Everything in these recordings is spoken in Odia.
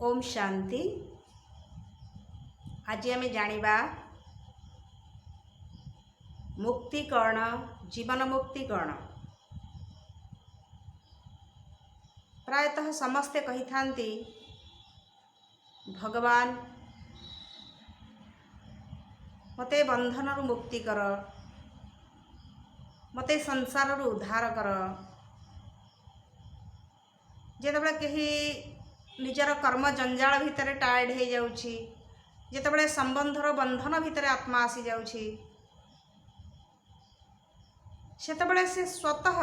ଓମ୍ ଶାନ୍ତି। ଆଜି ଆମେ ଜାଣିବା ମୁକ୍ତି କ'ଣ, ଜୀବନ ମୁକ୍ତି କ'ଣ। ପ୍ରାୟତଃ ସମସ୍ତେ କହିଥାନ୍ତି, ଭଗବାନ ମୋତେ ବନ୍ଧନରୁ ମୁକ୍ତି କର, ମୋତେ ସଂସାରରୁ ଉଦ୍ଧାର କର। ଯେତେବେଳେ କେହି ନିଜର କର୍ମ ଜଞ୍ଜାଳ ଭିତରେ ଟାୟାର୍ଡ଼ ହେଇଯାଉଛି, ଯେତେବେଳେ ସମ୍ବନ୍ଧର ବନ୍ଧନ ଭିତରେ ଆତ୍ମା ଆସିଯାଉଛି, ସେତେବେଳେ ସେ ସ୍ୱତଃ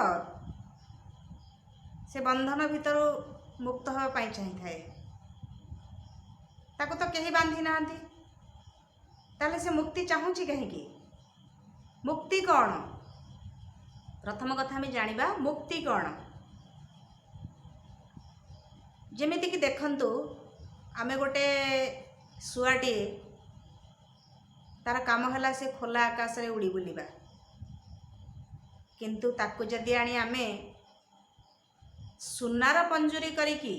ସେ ବନ୍ଧନ ଭିତରୁ ମୁକ୍ତ ହେବା ପାଇଁ ଚାହିଁଥାଏ। ତାକୁ ତ କେହି ବାନ୍ଧି ନାହାନ୍ତି, ତାହେଲେ ସେ ମୁକ୍ତି ଚାହୁଁଛି କାହିଁକି? ମୁକ୍ତି କ'ଣ? ପ୍ରଥମ କଥା ଆମେ ଜାଣିବା ମୁକ୍ତି କ'ଣ। ଯେମିତିକି ଦେଖନ୍ତୁ, ଆମେ ଗୋଟେ ଶୁଆଟିଏ, ତାର କାମ ହେଲା ସେ ଖୋଲା ଆକାଶରେ ଉଡ଼ି ବୁଲିବା। କିନ୍ତୁ ତାକୁ ଯଦି ଆଣି ଆମେ ସୁନାର ପଞ୍ଜୁରୀ କରିକି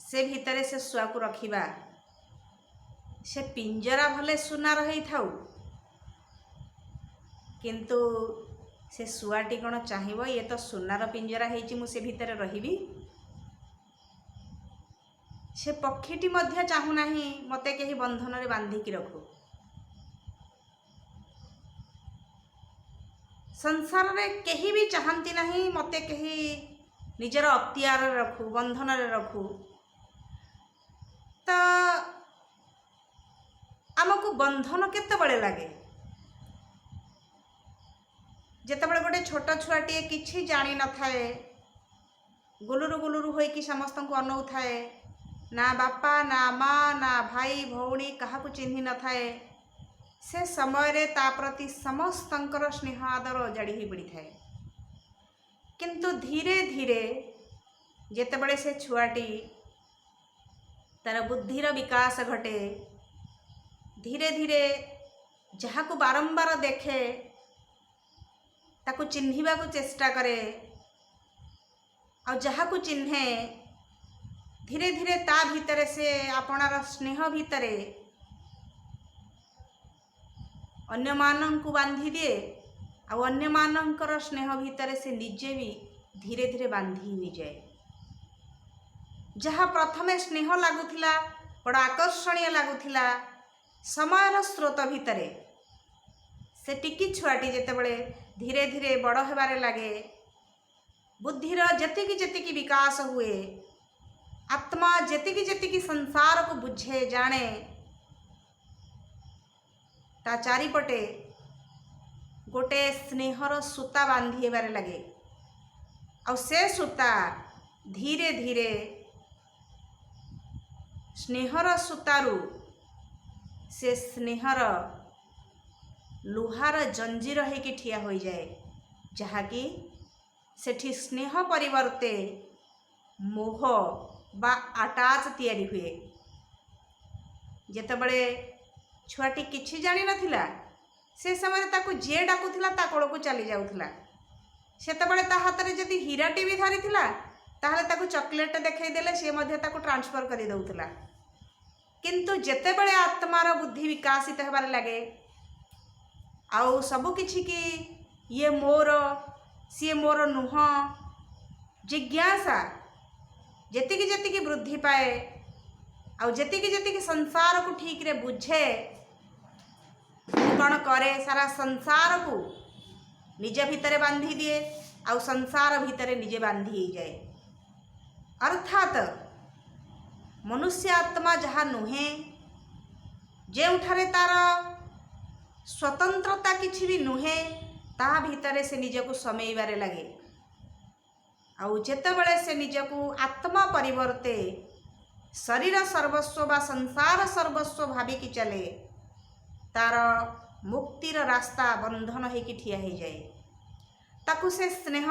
ସେ ଭିତରେ ସେ ଶୁଆକୁ ରଖିବା, ସେ ପିଞ୍ଜରା ଭଲେ ସୁନାର ହେଇଥାଉ, କିନ୍ତୁ ସେ ଶୁଆଟି କ'ଣ ଚାହିଁବ, ଇଏ ତ ସୁନାର ପିଞ୍ଜରା ହେଇଛି, ମୁଁ ସେ ଭିତରେ ରହିବି? ସେ ପକ୍ଷୀଟି ମଧ୍ୟ ଚାହୁଁନାହିଁ ମୋତେ କେହି ବନ୍ଧନରେ ବାନ୍ଧିକି ରଖୁ। ସଂସାରରେ କେହି ବି ଚାହାନ୍ତି ନାହିଁ ମୋତେ କେହି ନିଜର ଅକ୍ତିଆରରେ ରଖୁ, ବନ୍ଧନରେ ରଖୁ। ତ ଆମକୁ ବନ୍ଧନ କେତେବେଳେ ଲାଗେ? ଯେତେବେଳେ ଗୋଟେ ଛୋଟ ଛୁଆଟିଏ କିଛି ଜାଣିନଥାଏ, ଗୁଲୁରୁ ଗୁଲୁରୁ ହୋଇକି ସମସ୍ତଙ୍କୁ ଅନଉଥାଏ, ନା ବାପା ନା ମା ନା ଭାଇ ଭଉଣୀ କାହାକୁ ଚିହ୍ନି ନଥାଏ, ସେ ସମୟରେ ତା ପ୍ରତି ସମସ୍ତଙ୍କର ସ୍ନେହ ଆଦର ଅଜାଡ଼ି ହୋଇ ପଡ଼ିଥାଏ। କିନ୍ତୁ ଧୀରେ ଧୀରେ ଯେତେବେଳେ ସେ ଛୁଆଟି ତାର ବୁଦ୍ଧିର ବିକାଶ ଘଟେ, ଧୀରେ ଧୀରେ ଯାହାକୁ ବାରମ୍ବାର ଦେଖେ ତାକୁ ଚିହ୍ନିବାକୁ ଚେଷ୍ଟା କରେ, ଆଉ ଯାହାକୁ ଚିହ୍ନେ ଧୀରେ ଧୀରେ ତା ଭିତରେ ସେ ଆପଣାର ସ୍ନେହ ଭିତରେ ଅନ୍ୟମାନଙ୍କୁ ବାନ୍ଧି ଦିଏ, ଆଉ ଅନ୍ୟମାନଙ୍କର ସ୍ନେହ ଭିତରେ ସେ ନିଜେ ବି ଧୀରେ ଧୀରେ ବାନ୍ଧି ହୋଇଯାଏ। ଯାହା ପ୍ରଥମେ ସ୍ନେହ ଲାଗୁଥିଲା, ବଡ଼ ଆକର୍ଷଣୀୟ ଲାଗୁଥିଲା, ସମୟର ସ୍ରୋତ ଭିତରେ ସେ ଟିକି ଛୁଆଟି ଯେତେବେଳେ ଧୀରେ ଧୀରେ ବଡ଼ ହେବାରେ ଲାଗେ, ବୁଦ୍ଧିର ଯେତିକି ଯେତିକି ବିକାଶ ହୁଏ, ଆତ୍ମା ଯେତିକି ଯେତିକି ସଂସାରକୁ ବୁଝେ ଜାଣେ, ତା ଚାରିପଟେ ଗୋଟେ ସ୍ନେହର ସୂତା ବାନ୍ଧି ହେବାରେ ଲାଗେ। ଆଉ ସେ ସୂତା ଧୀରେ ଧୀରେ ସ୍ନେହର ସୂତାରୁ ସେ ସ୍ନେହର ଲୁହାର ଜଞ୍ଜିର ହେଇକି ଠିଆ ହୋଇଯାଏ, ଯାହାକି ସେଠି ସ୍ନେହ ପରିବର୍ତ୍ତେ ମୋହ ବା ଆଟାଚ୍ ତିଆରି ହୁଏ। ଯେତେବେଳେ ଛୁଆଟି କିଛି ଜାଣିନଥିଲା, ସେ ସମୟରେ ତାକୁ ଯିଏ ଡାକୁଥିଲା ତା କୋଳକୁ ଚାଲି ଯାଉଥିଲା। ସେତେବେଳେ ତା ହାତରେ ଯଦି ହୀରାଟି ବି ଧରିଥିଲା, ତାହେଲେ ତାକୁ ଚକୋଲେଟ୍ ଦେଖାଇ ଦେଲେ ସିଏ ମଧ୍ୟ ତାକୁ ଟ୍ରାନ୍ସଫର୍ କରିଦେଉଥିଲା। କିନ୍ତୁ ଯେତେବେଳେ ଆତ୍ମାର ବୁଦ୍ଧି ବିକାଶିତ ହେବାରେ ଲାଗେ, ଆଉ ସବୁ କିଛି କି ଇଏ ମୋର ସିଏ ମୋର ନୁହଁ, ଜିଜ୍ଞାସା ଯେତିକି ଯେତିକି ବୃଦ୍ଧି ପାଏ, ଆଉ ଯେତିକି ଯେତିକି ସଂସାରକୁ ଠିକରେ ବୁଝେ, କ'ଣ କରେ, ସାରା ସଂସାରକୁ ନିଜ ଭିତରେ ବାନ୍ଧି ଦିଏ, ଆଉ ସଂସାର ଭିତରେ ନିଜେ ବାନ୍ଧି ହେଇଯାଏ। ଅର୍ଥାତ୍ ମନୁଷ୍ୟ ଆତ୍ମା ଯାହା ନୁହେଁ, ଯେଉଁଠାରେ ତାର ସ୍ୱତନ୍ତ୍ରତା କିଛି ବି ନୁହେଁ, ତା ଭିତରେ ସେ ନିଜକୁ ସମେଇବାରେ ଲାଗେ। ଆଉ ଯେତେବେଳେ ସେ ନିଜକୁ ଆତ୍ମା ପରିବର୍ତ୍ତେ ଶରୀର ସର୍ବସ୍ୱ ବା ସଂସାର ସର୍ବସ୍ୱ ଭାବିକି ଚାଲେ, ତାର ମୁକ୍ତିର ରାସ୍ତା ବନ୍ଧନ ହେଇକି ଠିଆ ହେଇଯାଏ। ତାକୁ ସେ ସ୍ନେହ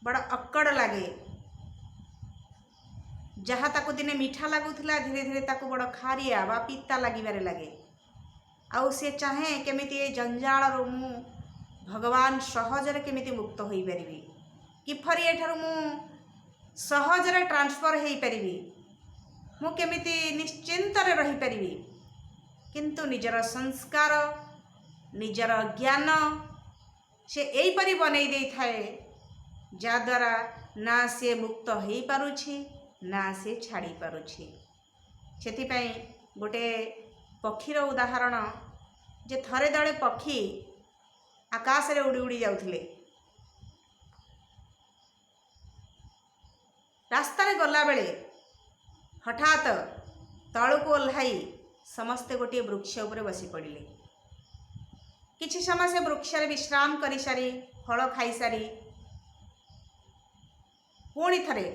ବଡ଼ ଅକଡ଼ ଲାଗେ। ଯାହା ତାକୁ ଦିନେ ମିଠା ଲାଗୁଥିଲା, ଧୀରେ ଧୀରେ ତାକୁ ବଡ଼ ଖାରିଆ ବା ପିତା ଲାଗିବାରେ ଲାଗେ। ଆଉ ସେ ଚାହେଁ କେମିତି ଏ ଜଞ୍ଜାଳରୁ ମୁଁ ଭଗବାନ ସହଜରେ କେମିତି ମୁକ୍ତ ହୋଇପାରିବି, କିପରି ଏଠାରୁ ମୁଁ ସହଜରେ ଟ୍ରାନ୍ସଫର୍ ହେଇପାରିବି, ମୁଁ କେମିତି ନିଶ୍ଚିନ୍ତରେ ରହିପାରିବି, କିନ୍ତୁ ନିଜର ସଂସ୍କାର, ନିଜର ଜ୍ଞାନ ସେ ଏଇପରି ବନେଇ ଦେଇଥାଏ, ଯାହାଦ୍ୱାରା ନା ସିଏ ମୁକ୍ତ ହେଇପାରୁଛି, ନା ସେ ଛାଡ଼ି ପାରୁଛି। ସେଥିପାଇଁ ଗୋଟେ ପକ୍ଷୀର ଉଦାହରଣ ଯେ ଥରେ ଦଳେ ପକ୍ଷୀ ଆକାଶରେ ଉଡ଼ି ଉଡ଼ି ଯାଉଥିଲେ। ରାସ୍ତାରେ ଗଲାବେଳେ ହଠାତ୍ ତଳକୁ ଓହ୍ଲାଇ ସମସ୍ତେ ଗୋଟିଏ ବୃକ୍ଷ ଉପରେ ବସି ପଡ଼ିଲେ। କିଛି ସମୟ ସେ ବୃକ୍ଷରେ ବିଶ୍ରାମ କରିସାରି, ଫଳ ଖାଇସାରି, ପୁଣି ଥରେ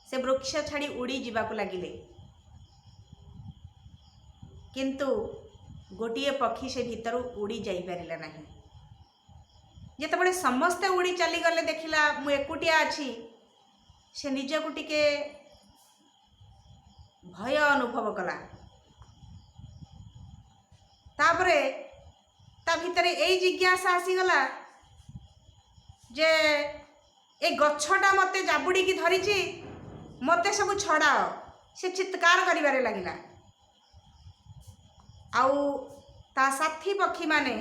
ସେ ବୃକ୍ଷ ଛାଡ଼ି ଉଡ଼ି ଯିବାକୁ ଲାଗିଲେ। କିନ୍ତୁ ଗୋଟିଏ ପକ୍ଷୀ ସେ ଭିତରୁ ଉଡ଼ି ଯାଇପାରିଲା ନାହିଁ। ଯେତେବେଳେ ସମସ୍ତେ ଉଡ଼ି ଚାଲିଗଲେ, ଦେଖିଲା ମୁଁ ଏକୁଟିଆ ଅଛି, ସେ ନିଜକୁ ଟିକେ ଭୟ ଅନୁଭବ କଲା। ତାପରେ ତା ଭିତରେ ଏଇ ଜିଜ୍ଞାସା ଆସିଗଲା ଯେ ଏ ଗଛଟା ମୋତେ ଜାବୁଡ଼ିକି ଧରିଛି, ମୋତେ ସବୁ ଛଡ଼ାଅ। ସେ ଚିତ୍କାର କରିବାରେ ଲାଗିଲା। ଆଉ ତା ସାଥୀ ପକ୍ଷୀମାନେ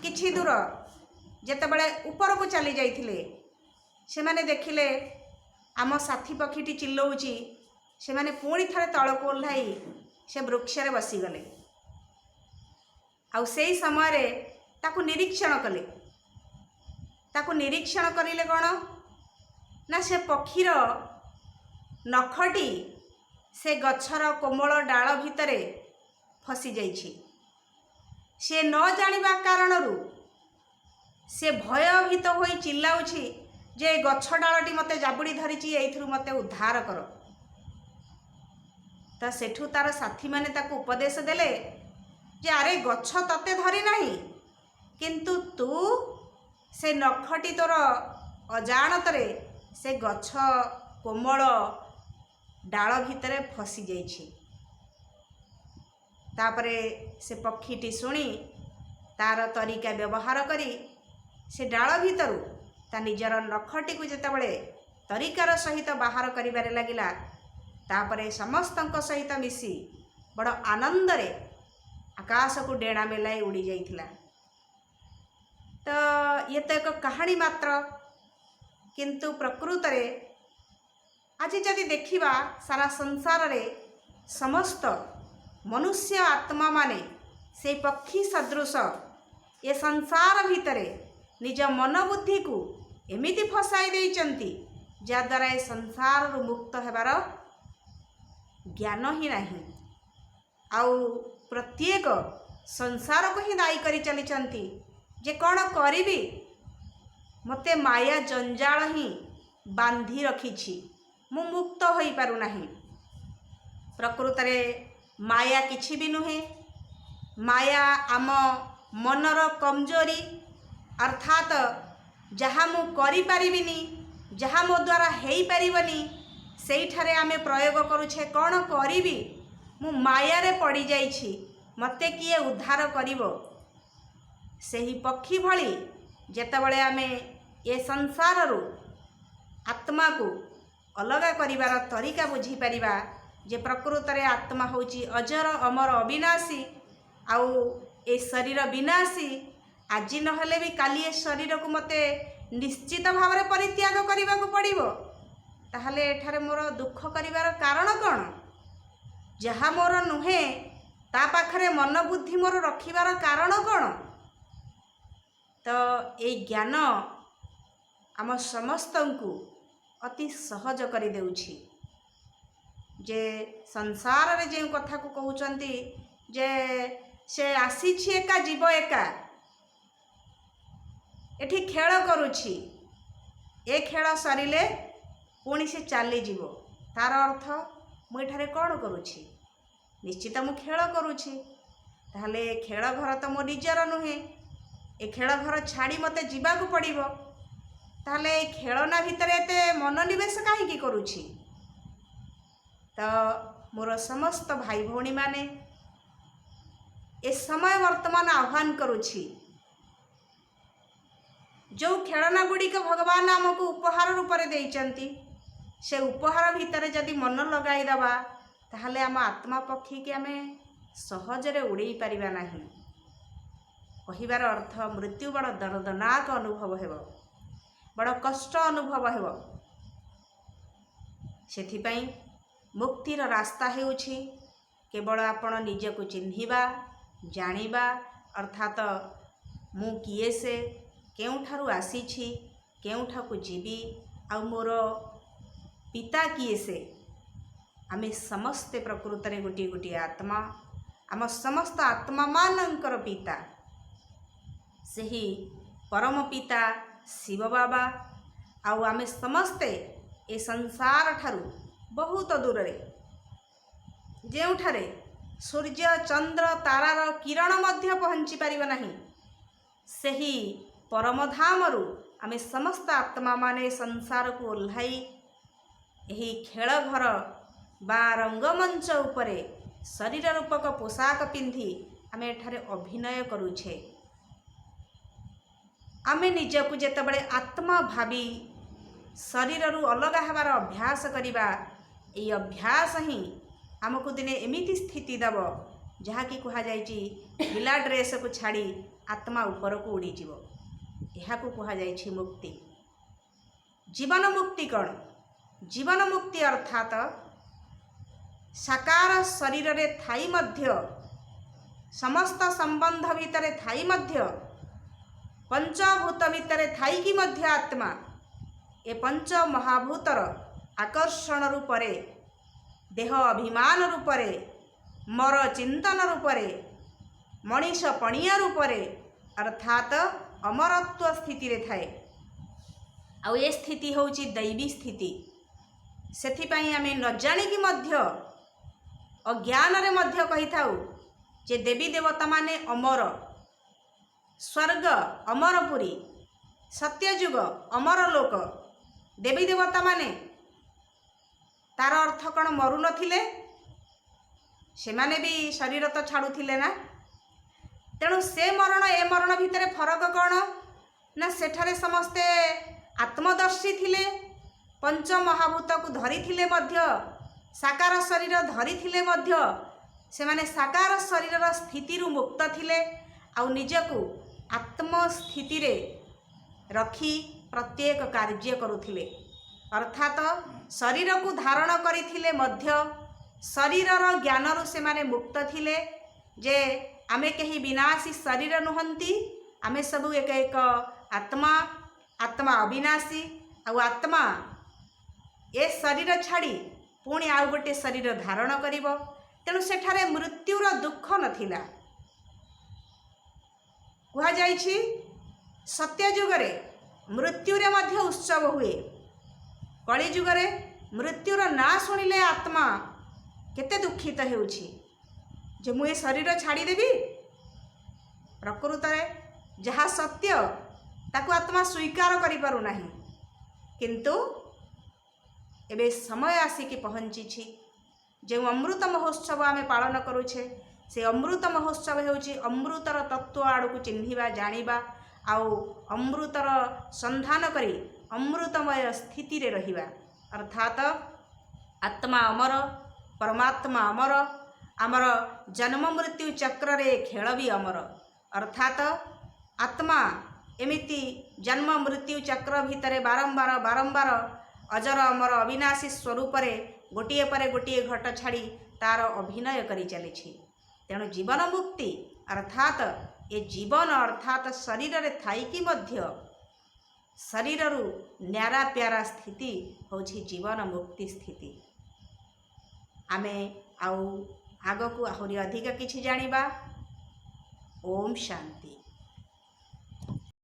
କିଛି ଦୂର ଯେତେବେଳେ ଉପରକୁ ଚାଲି ଯାଇଥିଲେ, ସେମାନେ ଦେଖିଲେ ଆମ ସାଥୀ ପକ୍ଷୀଟି ଚିଲଉଛି। ସେମାନେ ପୁଣି ଥରେ ତଳକୁ ଓହ୍ଲାଇ ସେ ବୃକ୍ଷରେ ବସିଗଲେ। ଆଉ ସେଇ ସମୟରେ ତାକୁ ନିରୀକ୍ଷଣ କଲେ। ତାକୁ ନିରୀକ୍ଷଣ କରିଲେ କ'ଣ ନା ସେ ପକ୍ଷୀର ନଖଟି ସେ ଗଛର କୋମଳ ଡାଳ ଭିତରେ ଫସିଯାଇଛି। ସେ ନ ଜାଣିବା କାରଣରୁ ସେ ଭୟଭୀତ ହୋଇ ଚିଲ୍ଲାଉଛି ଯେ ଏ ଗଛ ଡାଳଟି ମୋତେ ଜାବୁଡ଼ି ଧରିଛି, ଏଇଥିରୁ ମୋତେ ଉଦ୍ଧାର କର। ତ ସେଠୁ ତାର ସାଥୀମାନେ ତାକୁ ଉପଦେଶ ଦେଲେ ଯେ ଆରେ, ଗଛ ତତେ ଧରି ନାହିଁ, କିନ୍ତୁ ତୁ ସେ ନଖଟି ତୋର ଅଜାଣତରେ ସେ ଗଛ କୋମଳ ଡାଳ ଭିତରେ ଫସି ଯାଇଛି। ତାପରେ ସେ ପକ୍ଷୀଟି ଶୁଣି ତାର ତରିକା ବ୍ୟବହାର କରି ସେ ଡାଳ ଭିତରୁ ତା ନିଜର ନଖଟିକୁ ଯେତେବେଳେ ତରିକାର ସହିତ ବାହାର କରିବାରେ ଲାଗିଲା, ତାପରେ ସମସ୍ତଙ୍କ ସହିତ ମିଶି ବଡ଼ ଆନନ୍ଦରେ ଆକାଶକୁ ଡେଣା ମେଲାଇ ଉଡ଼ି ଯାଇଥିଲା। ତ ଇଏ ତ ଏକ କାହାଣୀ ମାତ୍ର, କିନ୍ତୁ ପ୍ରକୃତରେ ଆଜି ଯଦି ଦେଖିବା, ସାରା ସଂସାରରେ ସମସ୍ତ ମନୁଷ୍ୟ ଆତ୍ମାମାନେ ସେଇ ପକ୍ଷୀ ସଦୃଶ ଏ ସଂସାର ଭିତରେ ନିଜ ମନବୁଦ୍ଧିକୁ ଏମିତି ଫସାଇ ଦେଇଛନ୍ତି, ଯାହାଦ୍ୱାରା ଏ ସଂସାରରୁ ମୁକ୍ତ ହେବାର ଜ୍ଞାନ ହିଁ ନାହିଁ। ଆଉ ପ୍ରତ୍ୟେକ ସଂସାରକୁ ହିଁ ଦାୟୀ କରି ଚାଲିଛନ୍ତି ଯେ କ'ଣ କରିବି, ମୋତେ ମାୟା ଜଞ୍ଜାଳ ହିଁ ବାନ୍ଧି ରଖିଛି, ମୁଁ ମୁକ୍ତ ହୋଇପାରୁନାହିଁ। ପ୍ରକୃତରେ ମାୟା କିଛି ବି ନୁହେଁ। ମାୟା ଆମ ମନର କମଜୋରି, ଅର୍ଥାତ ଯାହା ମୁଁ କରିପାରିବିନି, ଯାହା ମୋ ଦ୍ୱାରା ହେଇପାରିବନି, ସେଇଠାରେ ଆମେ ପ୍ରୟୋଗ କରୁଛେ, କ'ଣ କରିବି, ମୁଁ ମାୟାରେ ପଡ଼ିଯାଇଛି, ମୋତେ କିଏ ଉଦ୍ଧାର କରିବ? ସେହି ପକ୍ଷୀ ଭଳି ଯେତେବେଳେ ଆମେ ଏ ସଂସାରରୁ ଆତ୍ମାକୁ ଅଲଗା କରିବାର ତରିକା ବୁଝିପାରିବା ଯେ ପ୍ରକୃତରେ ଆତ୍ମା ହେଉଛି ଅଜର, ଅମର, ଅବିନାଶୀ, ଆଉ ଏ ଶରୀର ବିନାଶୀ। ଆଜି ନହେଲେ ବି କାଲି ଏ ଶରୀରକୁ ମୋତେ ନିଶ୍ଚିତ ଭାବରେ ପରିତ୍ୟାଗ କରିବାକୁ ପଡ଼ିବ। ତାହେଲେ ଏଠାରେ ମୋର ଦୁଃଖ କରିବାର କାରଣ କ'ଣ? ଯାହା ମୋର ନୁହେଁ, ତା ପାଖରେ ମନ ବୁଦ୍ଧି ମୋର ରଖିବାର କାରଣ କ'ଣ? ତ ଏଇ ଜ୍ଞାନ ଆମ ସମସ୍ତଙ୍କୁ ଅତି ସହଜ କରିଦେଉଛି ଯେ ସଂସାରରେ ଯେଉଁ କଥାକୁ କହୁଛନ୍ତି ଯେ ସେ ଆସିଛି ଏକା, ଯିବ ଏକା, ଏଠି ଖେଳ କରୁଛି, ଏ ଖେଳ ସରିଲେ ପୁଣି ସେ ଚାଲିଯିବ। ତାର ଅର୍ଥ ମୁଁ ଏଠାରେ କ'ଣ କରୁଛି? ନିଶ୍ଚିତ ମୁଁ ଖେଳ କରୁଛି। ତାହେଲେ ଏ ଖେଳ ଘର ତ ମୋ ନିଜର ନୁହେଁ, ଏ ଖେଳ ଘର ଛାଡ଼ି ମୋତେ ଯିବାକୁ ପଡ଼ିବ। ତାହେଲେ ଏ ଖେଳନା ଭିତରେ ଏତେ ମନୋନିବେଶ କାହିଁକି କରୁଛି? ତ ମୋର ସମସ୍ତ ଭାଇ ଭଉଣୀମାନେ, ଏ ସମୟ ବର୍ତ୍ତମାନ ଆହ୍ୱାନ କରୁଛି, ଯେଉଁ ଖେଳନା ଗୁଡ଼ିକ ଭଗବାନ ଆମକୁ ଉପହାର ରୂପରେ ଦେଇଛନ୍ତି, ସେ ଉପହାର ଭିତରେ ଯଦି ମନ ଲଗାଇଦେବା, ତାହେଲେ ଆମ ଆତ୍ମା ପକ୍ଷୀକି ଆମେ ସହଜରେ ଉଡ଼େଇ ପାରିବା ନାହିଁ। କହିବାର ଅର୍ଥ, ମୃତ୍ୟୁ ବଡ଼ ଦର୍ଦନାକ ଅନୁଭବ ହେବ, ବଡ଼ କଷ୍ଟ ଅନୁଭବ ହେବ। ସେଥିପାଇଁ ମୁକ୍ତିର ରାସ୍ତା ହେଉଛି କେବଳ ଆପଣ ନିଜକୁ ଚିହ୍ନିବା, ଜାଣିବା, ଅର୍ଥାତ ମୁଁ କିଏ ସେ, କେଉଁଠାରୁ ଆସିଛି, କେଉଁଠାକୁ ଯିବି ଆଉ ମୋର ପିତା କିଏ ସେ। ଆମେ ସମସ୍ତେ ପ୍ରକୃତରେ ଗୋଟିଏ ଗୋଟିଏ ଆତ୍ମା। ଆମ ସମସ୍ତ ଆତ୍ମାମାନଙ୍କର ପିତା ସେହି ପରମ ପିତା ଶିବ ବାବା। ଆଉ ଆମେ ସମସ୍ତେ ଏ ସଂସାର ଠାରୁ ବହୁତ ଦୂରରେ, ଯେଉଁଠାରେ ସୂର୍ଯ୍ୟ, ଚନ୍ଦ୍ର, ତାରାର କିରଣ ମଧ୍ୟ ପହଞ୍ଚି ପାରିବ ନାହିଁ, ସେହି ପରମଧାମରୁ ଆମେ ସମସ୍ତ ଆତ୍ମାମାନେ ସଂସାରକୁ ଓହ୍ଲାଇ ଏହି ଖେଳ ଘର ବା ରଙ୍ଗମଞ୍ଚ ଉପରେ ଶରୀର ରୂପକ ପୋଷାକ ପିନ୍ଧି ଆମେ ଏଠାରେ ଅଭିନୟ କରୁଛେ। ଆମେ ନିଜକୁ ଯେତେବେଳେ ଆତ୍ମା ଭାବି ଶରୀରରୁ ଅଲଗା ହେବାର ଅଭ୍ୟାସ କରିବା, ଏଇ ଅଭ୍ୟାସ ହିଁ ଆମକୁ ଦିନେ ଏମିତି ସ୍ଥିତି ଦେବ, ଯାହାକି କୁହାଯାଇଛି ଢିଲା ଡ୍ରେସକୁ ଛାଡ଼ି ଆତ୍ମା ଉପରକୁ ଉଡ଼ିଯିବ। ଏହାକୁ କୁହାଯାଇଛି ମୁକ୍ତି। ଜୀବନ ମୁକ୍ତି କ'ଣ? ଜୀବନ ମୁକ୍ତି ଅର୍ଥାତ ସାକାର ଶରୀରରେ ଥାଇ ମଧ୍ୟ, ସମସ୍ତ ସମ୍ବନ୍ଧ ଭିତରେ ଥାଇ ମଧ୍ୟ, ପଞ୍ଚଭୂତ ଭିତରେ ଥାଇକି ମଧ୍ୟ ଆତ୍ମା ଏ ପଞ୍ଚ ମହାଭୂତର ଆକର୍ଷଣ ରୂପରେ, ଦେହ ଅଭିମାନ ରୂପରେ, ମର ଚିନ୍ତନ ରୂପରେ, ମଣିଷ ପଣିଆ ରୂପରେ, ଅର୍ଥାତ ଅମରତ୍ୱ ସ୍ଥିତିରେ ଥାଏ। ଆଉ ଏ ସ୍ଥିତି ହେଉଛି ଦୈବୀ ସ୍ଥିତି। ସେଥିପାଇଁ ଆମେ ନ ଜାଣିକି ମଧ୍ୟ, ଅଜ୍ଞାନରେ ମଧ୍ୟ କହିଥାଉ ଯେ ଦେବୀ ଦେବତାମାନେ ଅମର, ସ୍ୱର୍ଗ ଅମରପୁରୀ, ସତ୍ୟଯୁଗ ଅମର ଲୋକ, ଦେବୀ ଦେବତାମାନେ। ତାର ଅର୍ଥ କ'ଣ? ମରୁନଥିଲେ? ସେମାନେ ବି ଶରୀର ତ ଛାଡ଼ୁଥିଲେ ନା? ତେଣୁ ସେ ମରଣ, ଏ ମରଣ ଭିତରେ ଫରକ କ'ଣ ନା, ସେଠାରେ ସମସ୍ତେ ଆତ୍ମଦର୍ଶୀ ଥିଲେ। ପଞ୍ଚ ମହାଭୂତକୁ ଧରିଥିଲେ ମଧ୍ୟ, ସାକାର ଶରୀର ଧରିଥିଲେ ମଧ୍ୟ, ସେମାନେ ସାକାର ଶରୀରର ସ୍ଥିତିରୁ ମୁକ୍ତ ଥିଲେ ଆଉ ନିଜକୁ ଆତ୍ମସ୍ଥିତିରେ ରଖି ପ୍ରତ୍ୟେକ କାର୍ଯ୍ୟ କରୁଥିଲେ। ଅର୍ଥାତ ଶରୀରକୁ ଧାରଣ କରିଥିଲେ ମଧ୍ୟ ଶରୀରର ଜ୍ଞାନରୁ ସେମାନେ ମୁକ୍ତ ଥିଲେ ଯେ ଆମେ କେହି ବିନାଶୀ ଶରୀର ନୁହନ୍ତି, ଆମେ ସବୁ ଏକ ଏକ ଆତ୍ମା। ଆତ୍ମା ଅବିନାଶୀ ଆଉ ଆତ୍ମା ଏ ଶରୀର ଛାଡ଼ି ପୁଣି ଆଉ ଗୋଟିଏ ଶରୀର ଧାରଣ କରିବ। ତେଣୁ ସେଠାରେ ମୃତ୍ୟୁର ଦୁଃଖ ନଥିଲା। କୁହାଯାଇଛି, ସତ୍ୟଯୁଗରେ ମୃତ୍ୟୁରେ ମଧ୍ୟ ଉତ୍ସବ ହୁଏ। କଳିଯୁଗରେ ମୃତ୍ୟୁର ନାଁ ଶୁଣିଲେ ଆତ୍ମା କେତେ ଦୁଃଖିତ ହେଉଛି ଯେ ମୁଁ ଏ ଶରୀର ଛାଡ଼ିଦେବି। ପ୍ରକୃତରେ ଯାହା ସତ୍ୟ, ତାକୁ ଆତ୍ମା ସ୍ୱୀକାର କରିପାରୁନାହିଁ। କିନ୍ତୁ ଏବେ ସମୟ ଆସିକି ପହଞ୍ଚିଛି। ଯେଉଁ ଅମୃତ ମହୋତ୍ସବ ଆମେ ପାଳନ କରୁଛେ, ସେ ଅମୃତ ମହୋତ୍ସବ ହେଉଛି ଅମୃତର ତତ୍ତ୍ୱ ଆଡ଼କୁ ଚିହ୍ନିବା, ଜାଣିବା ଆଉ ଅମୃତର ସନ୍ଧାନ କରି ଅମୃତମୟ ସ୍ଥିତିରେ ରହିବା। ଅର୍ଥାତ ଆତ୍ମା ଅମର, ପରମାତ୍ମା ଅମର, ଆମର ଜନ୍ମ ମୃତ୍ୟୁ ଚକ୍ରରେ ଖେଳ ବି ଅମର। ଅର୍ଥାତ ଆତ୍ମା ଏମିତି ଜନ୍ମ ମୃତ୍ୟୁ ଚକ୍ର ଭିତରେ ବାରମ୍ବାର ବାରମ୍ବାର ଅଜର ଅମର ଅବିନାଶୀ ସ୍ୱରୂପରେ ଗୋଟିଏ ପରେ ଗୋଟିଏ ଘଟ ଛାଡ଼ି ତାର ଅଭିନୟ କରି ଚାଲିଛି। ତେଣୁ ଜୀବନ ମୁକ୍ତି ଅର୍ଥାତ ଏ ଜୀବନ, ଅର୍ଥାତ ଶରୀରରେ ଥାଇକି ମଧ୍ୟ ଶରୀରରୁ ନ୍ୟାରା ପ୍ୟାରା ସ୍ଥିତି ହେଉଛି ଜୀବନ ମୁକ୍ତି ସ୍ଥିତି। ଆମେ ଆଉ ଆଗକୁ ଆହୁରି ଅଧିକ କିଛି ଜାଣିବା। ଓମ୍ ଶାନ୍ତି।